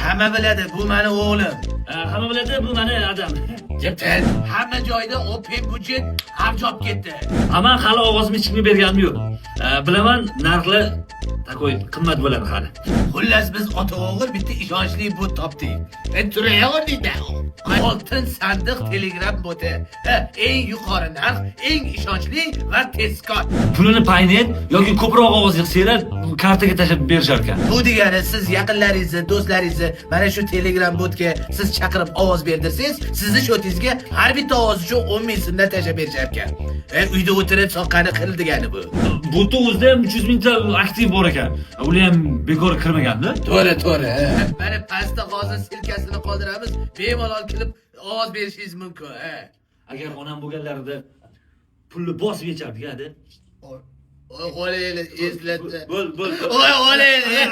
Hamma biladi, bu mani o'g'lim. Hamma biladi, bu mani adam. Jiptil. Hamma joyda Open budget avj olib ketdi. Aman hali ovozimni hech kimga berganim yo'q. Bilaman, narxlar такой qimmat bo'ladi hali. Xullas, biz ota o'g'il bitta ishonchli bot topdik. Turaver deydi. Oltin sandiq Telegram boti. Ha, eng yuqori narx, eng ishonchli va tezkor. Pulini Paynet yoki ko'proq ovoz yig'sanglar, kartaga tashlab berishar ekan. Bu degani siz yaqinlaringizni, do'stlaringizni mana shu Telegram botga siz chaqirib ovoz berdirsangiz, sizni счёт ingizga har bitta ovoz uchun 10 ming so'mdan tashlab berishar ekan. Uyda o'tirib soqqani qil degani bu. Botda o'zida ham 300 mingta aktiv bor ekan. Ular ham bekor kirmaganda. To'g'ri, to'g'ri. Mana pastda hozir ссылка sini qoldiramiz. Bemalol kelib ovoz berishingiz mumkin. Ha. Agar onam bo'lganlarida pulni bosib yechardik, hadi. Oy, qo'lingni eslatdi. Bo'l, bo'l. Oy, qo'lingni.